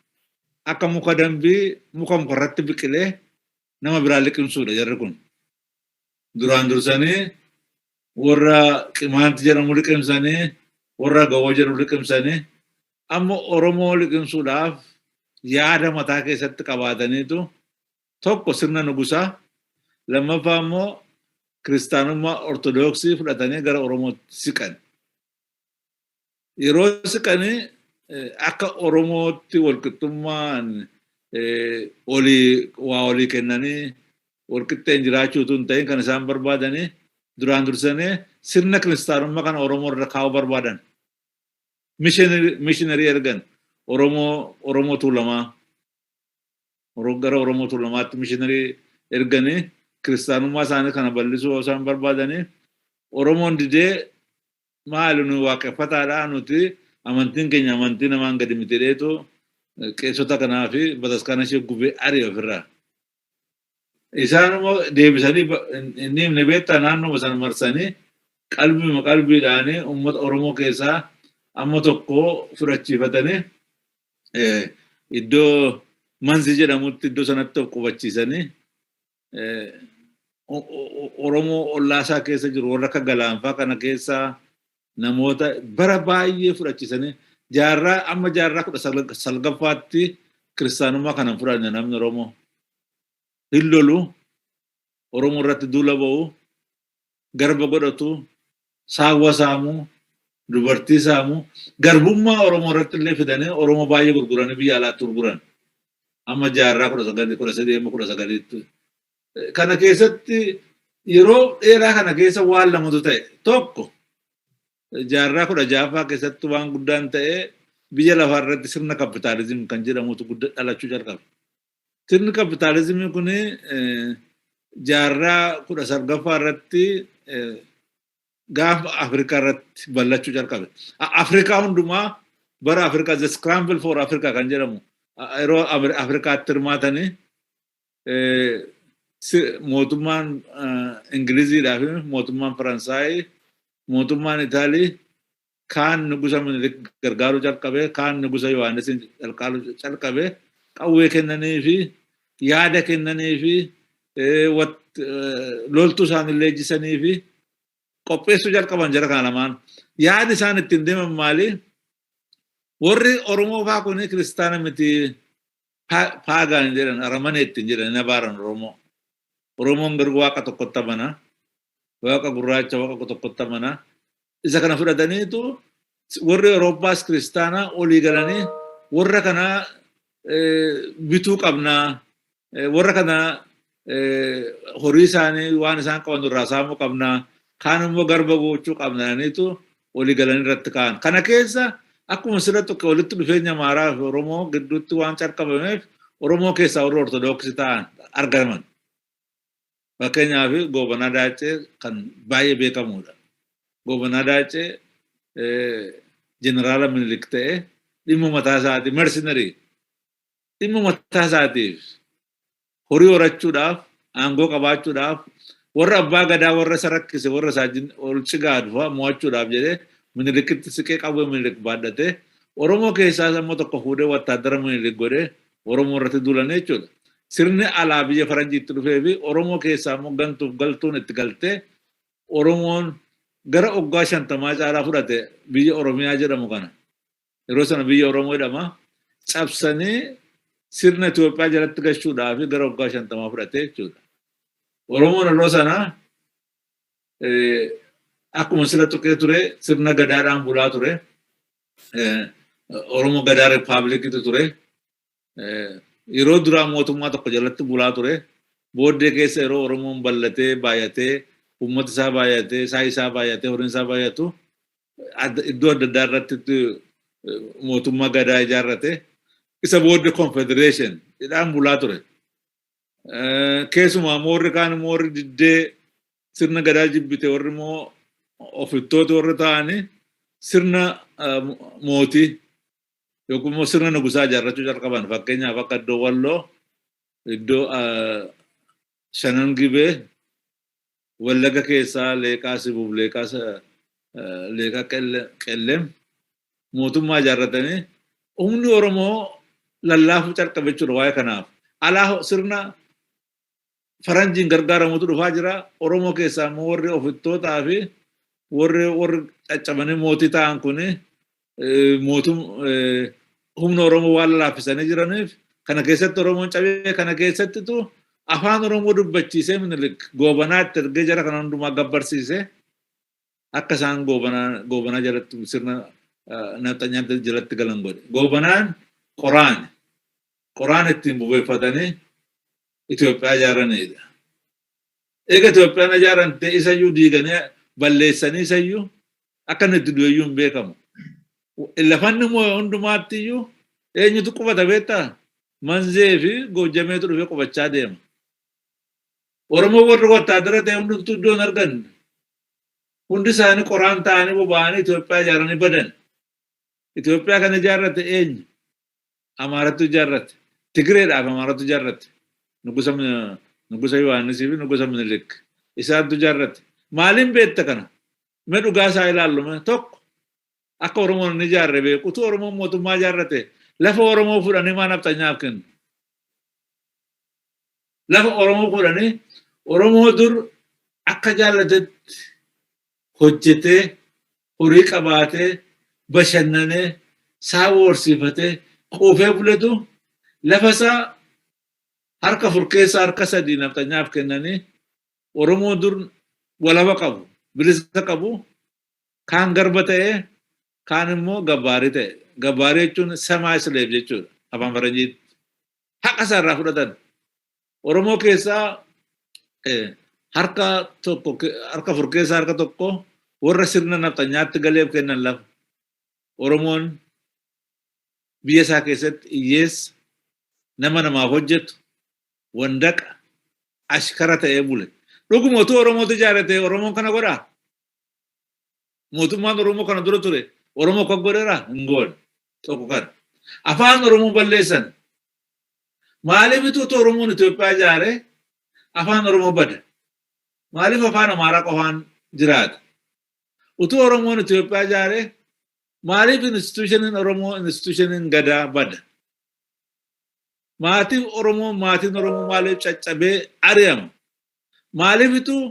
Akka muka dambii muka mukarratti biqilee nama biraa liqimsuudha jarri kun. Duraan dursanii warra Qimaanti jedhamu liqimsanii, warra Gawoo jedhamu liqimsanii, amma Oromoo liqimsuudhaaf yaada mataa keessatti qabaataniitu, tokko sirna nugusaa, lammaffaa immoo kiristaanummaa Ortodoksii fudhatanii gara Oromootti siqan. Yeroo siqanii akka Oromootti walqixxummaan olii waa olii kennanii walqixxeen jiraachuu utuu hin ta'in, kan isaan barbaadanii duraan dursanii sirna kiristaanummaa kana Oromoo irra kaa'uu barbaadan. Missionary ergan Oromoo Tuulamaa, gara Oromoo Tuulamaatti missionary erganii kiristaanummaa isaanii kana bal'isuu isaan barbaadanii, Oromoon didee, maali, nu waaqeffataadha, nuti amantiin keenya amantii namaan gadi miti jedheetu qeessota kanaa fi bataskaana ishee gubee ari'e ofirraa. Isaan immoo deebisanii inni himne, beektaa, naannoo sana marsanii qalbii qalbiidhaanii uummata Oromoo keessaa amma tokko fudhachiifatanii, iddoo Manzi jedhamutti iddoo sanatti of qubachiisanii, Oromoo ollaasaa keessa jiru warra akka Galaanfaa kana keessaa namoota bara baay'ee fudhachiisanii, jaarraa amma jaarraa 19ffaatti kiristaanummaa kana fudhanne namni Oromoo. Hin lolu, Oromoo irratti duula ba'u, garba godhatu, saawwa saamu, dubartii saamu, garbummaa Oromoo irratti illee fidanii Oromoo baay'ee gurguranii biyya alaatti gurguran. Amma jaarraa 19, 13, amma 19tti. Kana keessatti yeroo dheeraa kana keessa waan lamatu ta'e. Tokko, jaarraa 16ffaa keessatti waan guddaan ta'e, biyya lafaa irratti sirna kapitaalizimii kan jedhamutu dhalachuu jalqabe. Sirni kapitaalizimii kun jaarraa 19ffaa irratti gaafa Afrikaa irratti bal'achuu jalqabe. Afrikaa hundumaa bara Afrikaa, the scramble for Africa kan jedhamu, yeroo Afrikaatti hirmaatanii, mootummaan Ingiliziidhaa fi mootummaan Faransaayii, mootummaan Itaalii, kaan nugusa Minilik gargaaruu jalqabe, kaan nugusa Yohaannis gargaaruu jalqabe, qawwee kennanii fi yaada kennanii fi loltuu isaanii leenjisanii fi qopheessuu jalqaban jara kana lamaan. Yaadi isaan ittiin deeman maali? Warri Oromoo faa kun kiristaana miti, pagan jedhan, aramane ittiin jedhan, hin abaaran Oromoo. Oromoon garuu waaqa tokkotti amana. Waaqa gurraacha, waaqa tokkotti amana. Isa kana fudhataniitu warri Awurooppaas kiristaanaa olii galanii, warra kana bituu qabnaa, warra kana horii isaanii waan isaan qaban irraa saamuu qabnaa, kaan immoo garba gochuu qabnaaniitu olii galanii irratti ka'an. Kana keessa akkuma sirra tokko walitti dhufeenya Amaaraa fi Oromoo gidduutti waan calqabameef, Oromoo keessaa warri Ortodoksii ta'an argaman. Fakkeenyaaf Goobanaa Daacee kan baay'ee beekamudha. Goobanaa Daacee jeneraala Minilik ta'e, dhimma mataa isaatii, mercenary, dhimma mataa isaatiif, horii horachuudhaaf, aangoo qabaachuudhaaf, warra abbaa gadaa warra isa rakkise, warra isaa ol cigaadu fa'aa mo'achuudhaaf jedhee Minilikitti siqee qawwee Minilik baadhatee, Oromoo keessaas immoo tokko fuudhee wattaaddara Minilik godhee Oromoo irratti duulan jechuudha. Sirni alaa biyya faranjiitti dhufee fi Oromoo keessaa immoo gantuuf galtuun itti galtee, Oromoon gara waggaa 50 caalaa fudhate biyya Oromiyaa jedhamu kana. Yeroo sana biyya Oromoo jedhama. Cabsanii sirna Itoophiyaa jalatti gashuudhaaf gara waggaa 50 fudhate jechuudha. Oromoon yeroo sana akkuma sila tuqee ture sirna gadaadhaan bulaa ture. Oromoo Gadaa Rippaabilikiitu ture. Yeroo duraa mootummaa tokko jalatti bulaa ture. Booddee keessa yeroo Oromoon bal'atee baay'atee, uummata isaa baay'atee, isaa isaa baay'atee, horiin isaa baay'atu, iddoo adda addaa irratti mootummaa gadaa ijaarrate. Isa booddee confederation jedhaan bulaa ture. Keessumaa immoo warri kaan immoo warri diddee sirna gadaa jibbite, warri immoo ofittoota warri ta'anii sirna mootii Yookiin immoo sirna nugusaa ijaarrachuu jalqaban. Fakkeenyaaf akka iddoo Walloo, iddoo Shanan Gibee, Wallaga keessaa Leeqaa Sibuuf Leeqaa Qellem mootummaa ijaarratanii humni Oromoo lallaafuu calqabe jechuudha waa'ee kanaaf. Alaa sirna faranjiin gargaaramutu dhufaa jira. Oromoo keessaa immoo warri ofittootaa fi warri caccabanii mootii ta'an kuni mootum humna Oromoo waan laaffisanii jiraniif kana keessatti Oromoon cabee kana keessattitu afaan Oromoo dubbachiisee Minilik Goobanaatti ergee jara kana hundumaa gabbarsiisee akka isaan Goobanaa jalatti sirna nafxanyaa jalatti galan godhe. Goobanaan qoraan qoraan ittiin bubeeffatanii Itoophiyaa ijaaranidha. Eega Itoophiyaan ijaarante isayyuu diiganii balleessanii isayyuu akka inni itti du'eyyuu hin beekamu. Lafanni immoo hundumaatti iyyuu eenyutu qubata beektaa? Manzee fi Goojjameetu dhufee qubachaa deema. Oromoo warri wattaadara ta'e hundumtuu iddoo hin arganne. Hundi isaanii qoraan ta'anii boba'anii Itoophiyaa ijaaranii badan. Itoophiyaa kana ijaarrate eenyu? Amaarattu ijaarrate. Tigireedhaaf Amaarattu ijaarrate. Nugusa Yohaannisii fi Nugusa Minilik. Isaantu ijaarrate. Maaliin beekta kana? Mee dhugaa isaa ilaallu mee tokko akka Oromoon hin ijaarre beeku. Utuu Oromoon mootummaa ijaarrate lafa Oromoo fudhanii maa nafxanyaaf kennu? Lafa Oromoo fudhanii Oromoo dur akka jaallatetti hojjetee horii qabaatee bashannanee saawwa horsiifatee quufee buletu lafa isaa harka afur keessaa harka sadii nafxanyaaf kennanii Oromoo dur walaba qabu, bilisa qabu, kaan garba ta'ee, kaan immoo gabbaarii ta'e. Gabbaarii jechuun semi slave jechuudha afaan faranjiitti. Haqa isaa irraa fudhatan. Oromoo keessaa harka tokko harka afur keessaa harka tokko warra sirna nafxanyaatti galeef kennan lafa. Oromoon biyya isaa keessatti hiyyeessa, nama namaaf hojjetu, wandaqa, ashkara ta'ee bule. Dhuguma utuu Oromootu ijaarate Oromoon kana godhaa? Mootummaan Oromoo kana dura ture Oromoo kan godheeraa? Hin goone. Tokko kana. Afaan Oromoo balleessan. Maaliif utuu Oromoon Itoophiyaa ijaare afaan Oromoo bada? Maaliif afaan Amaaraa qofaan jiraata? Utuu Oromoon Itoophiyaa ijaare maaliif institutioniin Oromoo institutioniin Gadaa bada? Maatiin Oromoo maatiin Oromoo maaliif caccabee ari'ama? Maaliif utuu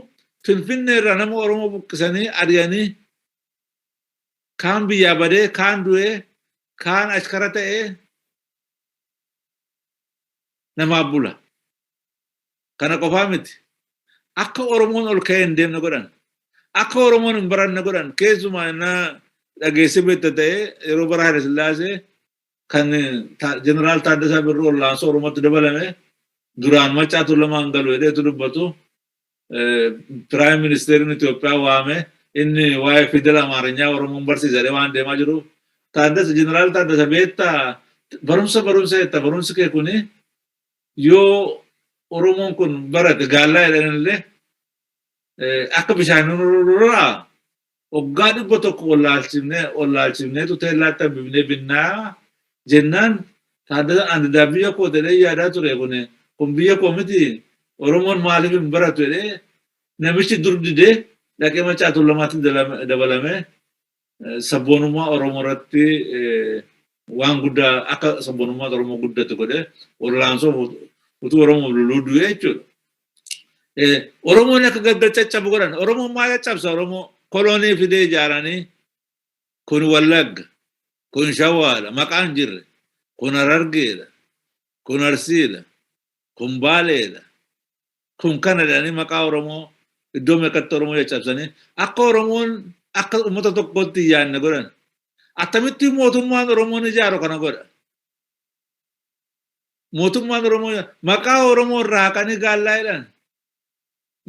Finfinnee irraa nama Oromoo buqqisanii ari'anii kaan biyyaa badee, kaan du'ee, kaan ashkara ta'ee namaaf bula. Kana qofaa miti. Akka Oromoon ol ka'ee hin deemne godhan. Akka Oromoon hin baranne godhan. Keessumaa na dhageessee beekta ta'ee yeroo bara Haile Sillaasee kan Jeneraal Taaddasaa Birruu Ollaansoo Oromootti dabalame duraan Maccaa Tuulamaan galu jedheetu dubbatu. Piraayim Ministeeriin Itoophiyaa waame inni waa'ee fidela Amaarinyaa Oromoon barsiisa jedhee waan deemaa jiruuf Taaddasa Jeneraal Taaddasa beektaa barumsa barumsa jetta barumsi kee kuni yoo Oromoon kun barate gaallaa jedhanillee akka bishaan nurraa waggaa 100 wallaalchifnee wallaalchifneetu teellaatti hambifnee binnaa jennaan Taaddasa ani biyya koo jedhee yaadaa ture kun biyya koo miti Oromoon maaliif hin baratu jedhee namichi dur didee dhaqee Maccaa Tuulamaatti dabalame sabboonummaa Oromoo irratti waan guddaa akka sabboonummaa Oromoo guddatu godhe wallaansoo utuu Oromoo loluu du'e jechuudha. Oromoon akka gargar caccabu godhan. Oromoon maal caccabsa? Oromoo kolonii fidee ijaaranii kun Wallagga, kun Shawaadha, maqaan jirre, kun Harargeedha, kun Arsiidha, kun Baaleedha, kun kana jedhanii maqaa Oromoo iddoo meeqatti Oromoo caccabsanii akka Oromoon akka uummata tokkootti hin yaadne godhan. Attamitti mootummaan Oromoon ijaaru kana godha? Mootummaan Oromoo maqaa Oromoo irraa haqanii gaallaa jedhan.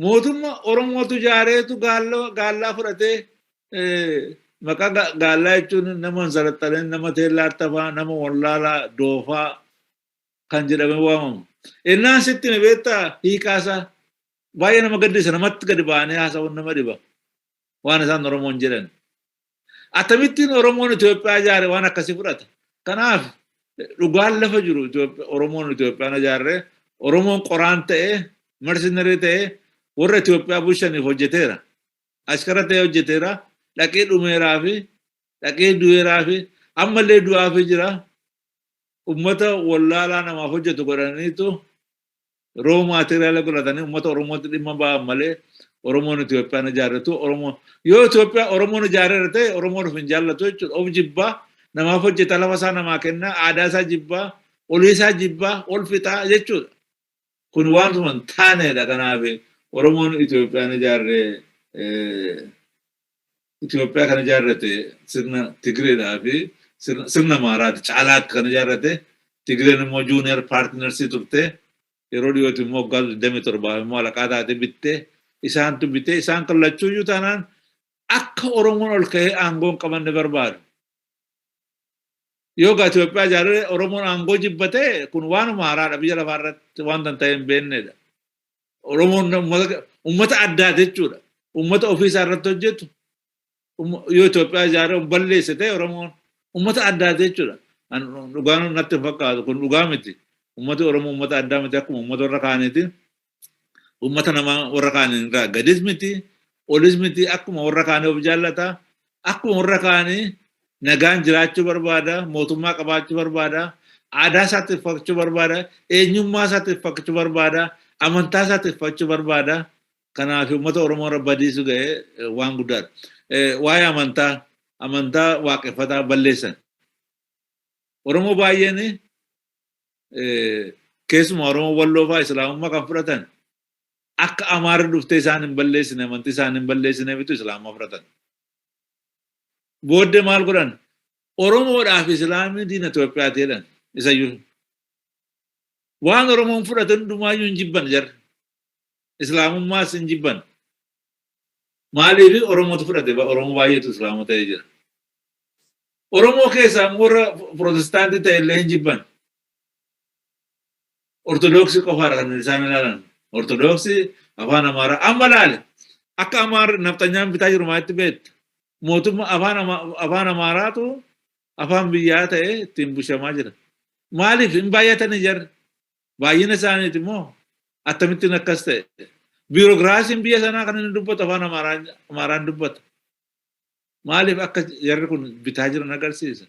Mootummaa Oromootu ijaareetu gaallaa fudhatee maqaa gaallaa jechuun nama hin salaxxanin, nama teellaa tafaa, nama wallaalaa, doofaa kan jedhamee waamamu. Innaan sitti hime beektaa hiikaasaa baay'ee nama gaddisa namatti gadi ba'anii haasa'uun nama dhiba waan isaan Oromoon jedhan. Akkamittiin Oromoon Itoophiyaa ijaare waan akkasii fudhata? Kanaaf dhugaan lafa jiru Oromoon Itoophiyaan ijaarree, Oromoon qoraan ta'ee, mercenary ta'ee warra Itoophiyaa bulchaniif hojjeteera. Askara ta'ee hojjeteera. Dhaqee dhumeeraa fi dhaqee du'eeraa fi ammallee du'aafii jira. Ummata wallaalaa namaaf hojjetu godhaniitu raw material godhatanii ummata Oromootti dhimma ba'an malee Oromoon Itoophiyaan ijaarratu. Oromoo yoo Itoophiyaa Oromoon ijaarreera ta'e, Oromoon of hin jaallatu jechuudha. Of jibbaa, namaaf hojjeta, lafa isaa namaa kenna, aadaa isaa jibbaa, olii isaa jibbaa, ol fixaa jechuudha. Kun waantuma hin taanedha. Kanaaf Oromoon Itoophiyaan ijaarree, Itoophiyaa kan ijaarrate sirna Tigreedhaa fi sirna Amaaraati caalaatti kan ijaarrate. Tigreen immoo junior partners turte. Yeroo dhiyootti immoo waggaa 27 immoo alaqaa taate bitte, isaantu bite. Isaan kallachuu iyyuu taanaan akka Oromoon ol ka'ee aangoo hin qabanne barbaadu. Yoo gaa Itoophiyaa ijaarree Oromoon aangoo jibbatee, kun waanuma haaraadha, biyya lafaa irratti waan ta'e hin beeknedha. Oromoon uummata addaati jechuudha. Uummata ofii isaa irratti hojjetu. Yoo Itoophiyaa ijaaree balleesse ta'e, Oromoon uummata addaati jechuudha. Dhugaan natti hin fakkaatu, kun dhugaa miti. Uummati Oromoo uummata addaa miti, akkuma uummata warra kaaniiti. Uummata namaa warra kaanii irraa gadis miti, olis miti, akkuma warra kaanii of jaallata. Akkuma warra kaanii nagaan jiraachuu barbaada, mootummaa qabaachuu barbaada, aadaa isaa tiffachuu barbaada, eenyummaa isaa tiffachuu barbaada, amantaa isaa tiffachuu barbaada. Kanaaf uummata Oromoo irra badiisu ga'ee waan guddaadha. Waa'ee amantaa waaqeffataa balleessan. Oromoo baay'een, keessumaa Oromoo Walloo fa'aa, Islaamummaa kan fudhatan akka Amaarri dhuftee isaan hin balleessine, amantii isaan hin balleessine bitu Islaamummaa fudhatan. Booddee maal godhan? Oromoodhaaf Islaamni diina Itoophiyaati jedhan isayyuu. Waan Oromoon fudhate hundumaayyuu hin jibban jarri. Islaamummaas hin jibban. Maaliif? Oromootu fudhate, Oromoo baay'eetu Islaama ta'ee jira. Oromoo keessaa immoo warra Pirootestaantii ta'e illee hin jibban. Ortodoksii qofaadha kan isaan ilaalan. Ortodoksii afaan Amaaraa amma laale, akka Amaarri nafxanyaan bitaa jiru maalitti beekta? Mootummaa afaan Amaaraatu afaan biyyaa ta'e ittiin bushamaa jira. Maaliif hin baay'atanii jarri? Baay'ina isaaniiti immoo akkamittiin akkas ta'e? Biirokiraasiin biyya sanaa kan inni dubbatu afaan Amaaraan dubbata. Maaliif akka jarri kun bitaa jiran agarsiisa.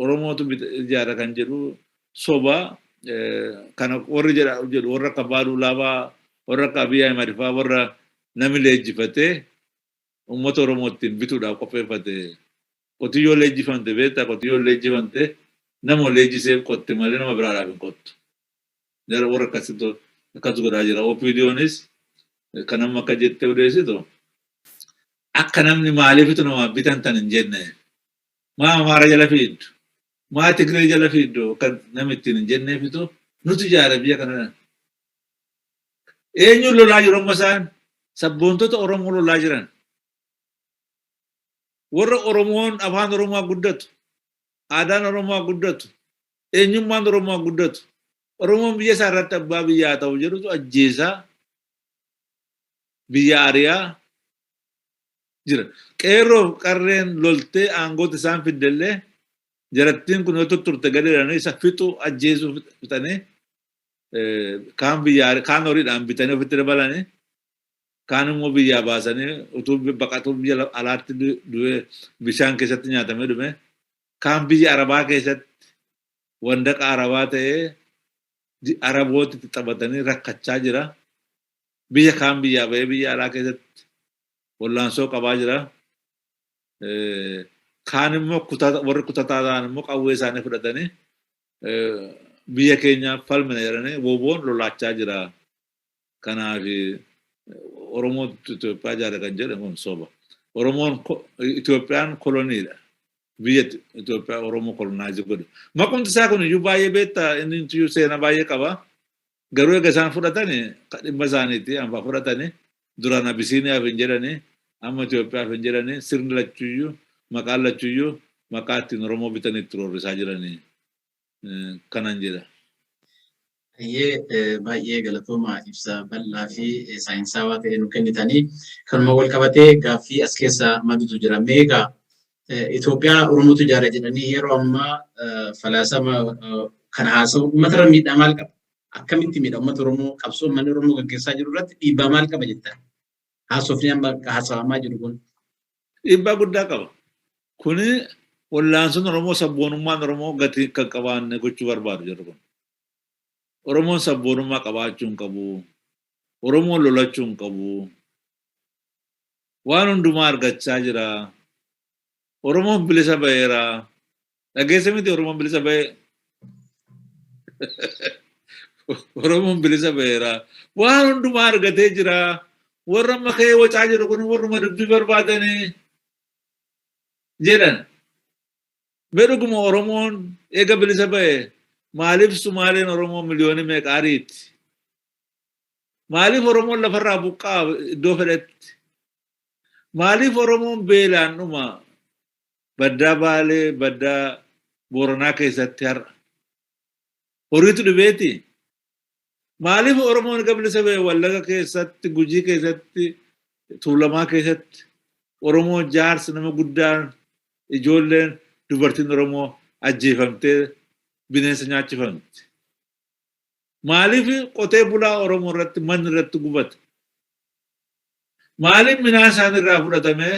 Oromootu ijaara kan jedhu soba. Kana warri jedhu warra akka Abbaa Duulaa, warra akka Abiy Ahimad fa'aa, warra namni leenjifatee uummata Oromoo ittiin bituudhaaf qopheeffate. Qotiyyoo leenjifamte beektaa? Qotiyyoo leenjifamte nama leenjiseef qotti malee nama biraadhaaf hin qottu. Jara warra akkasitti akkas godhaa jira. OPDOnis kan amma akka jettee odeessitu akka namni maaliifitu namaaf bitan tan hin jenne. Maa Amaara jala fiiddu? Maa Tigree jala fiiddu? Akka namni ittiin hin jenneefitu nuti ijaare biyya kana. Eenyuun lolaa jiru amma isaan? Sabboontota Oromoo lolaa jiran. Warra Oromoon afaan Oromoo guddatu, aadaan Oromoo guddatu, eenyummaan Oromoo guddatu, Oromoon biyya isaa irratti abbaa biyyaa ta'u jedhutu ajjeesaa, biyya ari'aa jira. Qeerroof qarreen loltee aangoota isaan fiddellee, jarattiin kun yoo tutturte gadi jedhanii isa fixu, ajjeesuu fixanii, kaan biyyaa, kaan horiidhaan bitanii ofitti dabalanii, kaan immoo biyyaa baasanii utuu baqatuu biyya alaatti du'ee bishaan keessatti nyaatamee dhume, kaan biyya Arabaa keessatti wandaqa Arabaa ta'ee Arabooti itti taphatanii rakkachaa jira. Biyya kaan biyyaa ba'ee biyya alaa keessatti wallaansoo qabaa jira. Kaan immoo warri kutataa ta'an immoo qawwee isaanii fudhatanii biyya keenya falmina jedhanii woboon lolaachaa jira. Kanaaf Oromoo Itoophiyaa ijaare kan jedhamu kun soba. Oromoon Itoophiyaan koloniidha. Biyya Itoophiyaa Oromoo colonize godhe. Maqumti isaa kun iyyuu baay'ee beektaa, inni iyyuu seenaa baay'ee qaba. Garuu egaa isaan fudhatanii dhimma isaaniiti anfaa fudhatanii, duraan Abisiiniyaaf hin jedhanii, amma Itoophiyaaf hin jedhanii, sirni lachuyyuu, maqaan lachuyyuu maqaa ittiin Oromoo bitanii itti roorrisaa jiranii kanan jedha. Baay'ee baay'ee galatooma, ibsa bal'aa fi saayinsaawaa ta'e nu kennitanii. Kanuma wal qabatee gaaffii as keessa madutu jira. Meegaa Itoophiyaa Oromootu ijaare jedhanii yeroo ammaa falaasama kana haasa'u uummatarra miidhaa maal qaba? Akkamitti miidha uummata Oromoo qabsoo uummanni Oromoo gaggeessaa jiru irratti dhiibbaa maal qaba jettan? Haasofni amma haasawamaa jiru kun. Dhiibbaa guddaa qaba. Kuni wallaansoon Oromoo sabboonummaan Oromoo gatii kan qabaanne gochuu barbaadu jedhu kun. Oromoon sabboonummaa qabaachuu hin qabu. Oromoon lolachuu hin qabu. Waan hundumaa argachaa jira. Oromoon bilisa ba'eera. Dhageessa miti Oromoon bilisa ba'ee. Oromoon bilisa ba'eera. Waan hundumaa argatee jira. Warra amma ka'ee wacaa jiru kun warruma dubbii barbaadanii jedhan. Mee dhuguma Oromoon eega bilisa ba'e maaliif Sumaaleen Oromoo miliyoonii meeqa ariiti? Maaliif Oromoon lafarraa buqqaa iddoo fedhetti? Maaliif Oromoon beelaan dhuma baddaa Baalee, baddaa Booranaa keessatti har'a? Horiitu dhibeeti? Maaliif Oromoon eega bilisa ba'e Wallaga keessatti, Gujii keessatti, Tuulamaa keessatti Oromoo jaarsi nama guddaan ijoolleen dubartiin Oromoo ajjeefamtee bineensa nyaachifamti? Maaliif qotee bulaa Oromoo irratti manni irratti gubata? Maaliif midhaan isaan irraa fudhatamee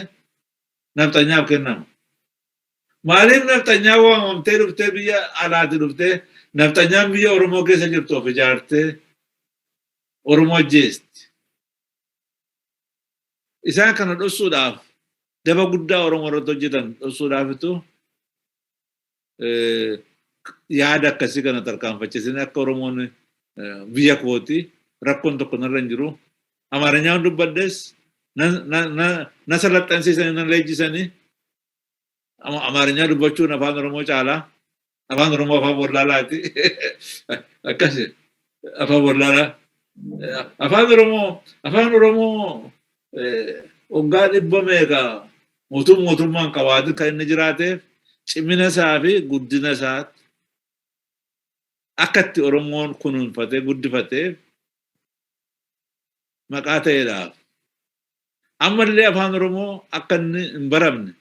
nafxanyaaf kennama? Maaliif nafxanyaa waamamtee dhuftee biyya alaati dhuftee nafxanyaan biyya Oromoo keessa jirtu of ijaartee Oromoo ajjeesti? Isaan kana dhossuudhaaf daba guddaa Oromoo irratti hojjetan dhossuudhaafitu yaada akkasii kana tarkaanfachiisanii akka Oromoon biyya kooti rakkoon tokko narra hin jiru. Amaarinyaan dubbadhes na salaxxansiisanii na leenjisanii Amaarinyaa dubbachuun afaan Oromoo caalaa. Afaan Oromoo afaan wallaalaati. Akkasi afaan wallaalaa. Afaan Oromoo waggaa dhibba meeqa mootummaan qabaatin kan inni jiraateef cimina isaa fi guddina isaatti akka itti Oromoon kunuunfatee guddifateef maqaa ta'eedhaaf. Ammallee afaan Oromoo akka inni hin baramne,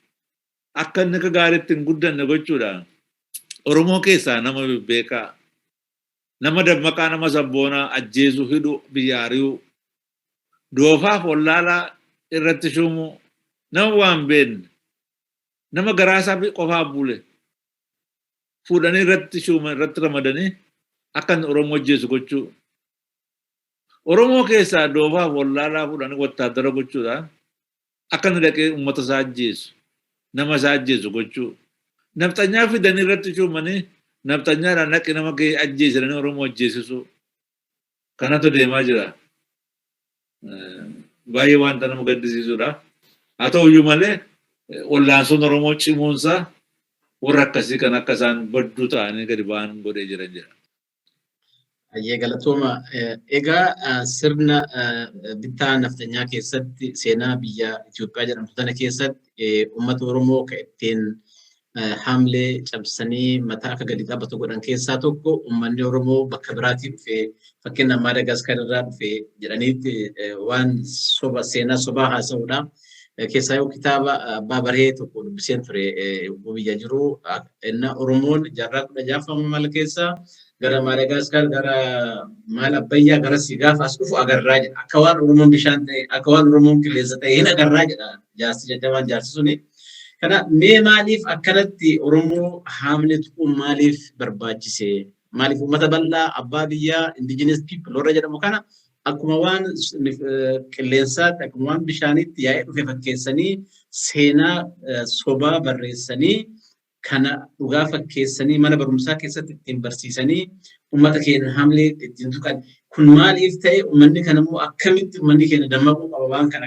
akka inni akka gaariitti hin guddanne gochuudhaan Oromoo keessaa nama bebbeekaa, nama dammaqaa, nama sabboonaa ajjeesuu, hidhuu, biyya ari'uu, doofaaf wallaalaa irratti shuumuu, nama waan beekne, nama garaasaa qofaaf bule fuudhanii irratti shuuman, irratti ramadanii akka inni Oromoo ajjeesu gochuu. Oromoo keessaa doofaaf wallaalaa fuudhanii wattaadara gochuudhaan akka inni dhaqee uummata isaa ajjeesu, nama isaa ajjeesu gochuu. Nafxanyaa fidanii irratti shuumanii nafxanyaadhaan dhaqi nama kee ajjeesanii Oromoo ajjeesisuu. Kanatu deemaa jira. Baay'ee wanta nama gaddisiisudha. Haa ta'uyyuu malee wallaansoon Oromoo cimuunsaa warra akkasii kan akka isaan badduu ta'anii gadi ba'an godhee jiran jedha. Ayyee, galatooma. Egaa sirna bittaa nafxanyaa keessatti seenaa biyya Itoophiyaa jedhamtu tana keessatti uummata Oromoo kan ittiin haamlee cabsanii mataa akka gadi qabatu godhan keessaa tokko uummanni Oromoo bakka biraatii dhufee, fakkeenyaaf Maadagaskar irraa dhufee jedhaniitti waan soba, seenaa sobaa haasa'uudha. Keessaa yoo kitaaba abbaa baree tokko dubbiseen ture yogguu biyya jiru, inna Oromoon jaarraa 16ffaa mala keessa gara Maadagaskar, gara maal Abbayyaa gara gaafa as dhufu agarraa jedha. Akka waan Oromoon bishaan ta'e, akka waan Oromoon qilleensa ta'e hin agarraa jedha jaarsi jajjabaan jaarsi suni. Kana mee maaliif akkanatti Oromoo haamlee tuquun maaliif barbaachise? Maaliif uummata bal'aa abbaa biyyaa, indigenous people warra jedhamu kana akkuma waan qilleensaatti, akkuma waan bishaaniitti yaa'ee dhufe fakkeessanii seenaa sobaa barreessanii kana dhugaa fakkeessanii mana barumsaa keessatti ittiin barsiisanii uummata keenya haamlee ittiin tuqan kun maaliif ta'e? Uummanni kana immoo akkamitti uummanni keenya dammaquu qaba waan kana?